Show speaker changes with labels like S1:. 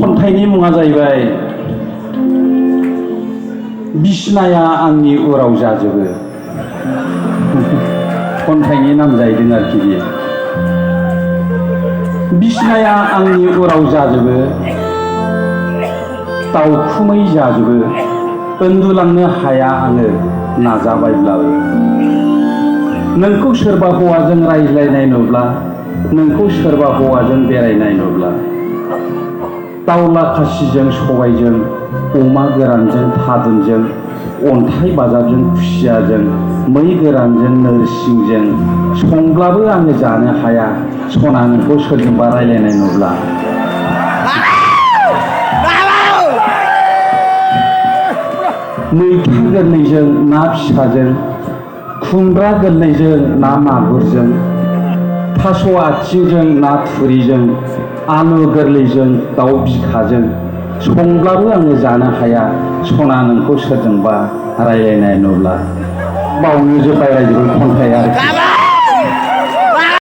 S1: खन्थाइनि मुङा जाहैबाय बिसनाया आंनि उराव जाजोबो। खन्थाइनि नाम जाहैदों आरोखि बियो। बिसनाया आंनि उराव जाजोबो, दाउखुमै जाजोबो, उन्दुलांनो हाया आङो नाजाबायब्लाबो। नोंखौ सोरबा हौवाजों रायज्लायनाय नुब्ला, नोंखौ सोरबा हौवाजों बेरायनाय नुब्ला, दाउला खासिजों सबायजों, अमा गोरानजों थादुनजों, अन्थाइ बाजाबजों खुसियाजों, मै गोरानजों नोरसिंजों संब्लाबो आङो जानो हाया सना नोंखौ सोरजोंबा रायज्लायनाय नुब्ला। मैथा गोरलैजों ना फिसाजों, खुमब्रा गोरलैजों ना मागुरजों, थास' आथिंजों ना थुरिजों, आलु गोरलैजों दाउ बिखाजों संब्लाबो आङो जानो हाया सना नोंखौ सोरजोंबा रायज्लायनाय नुब्ला। बावनो जोब्बाय रायजोफोर खन्थाइ आरोखि।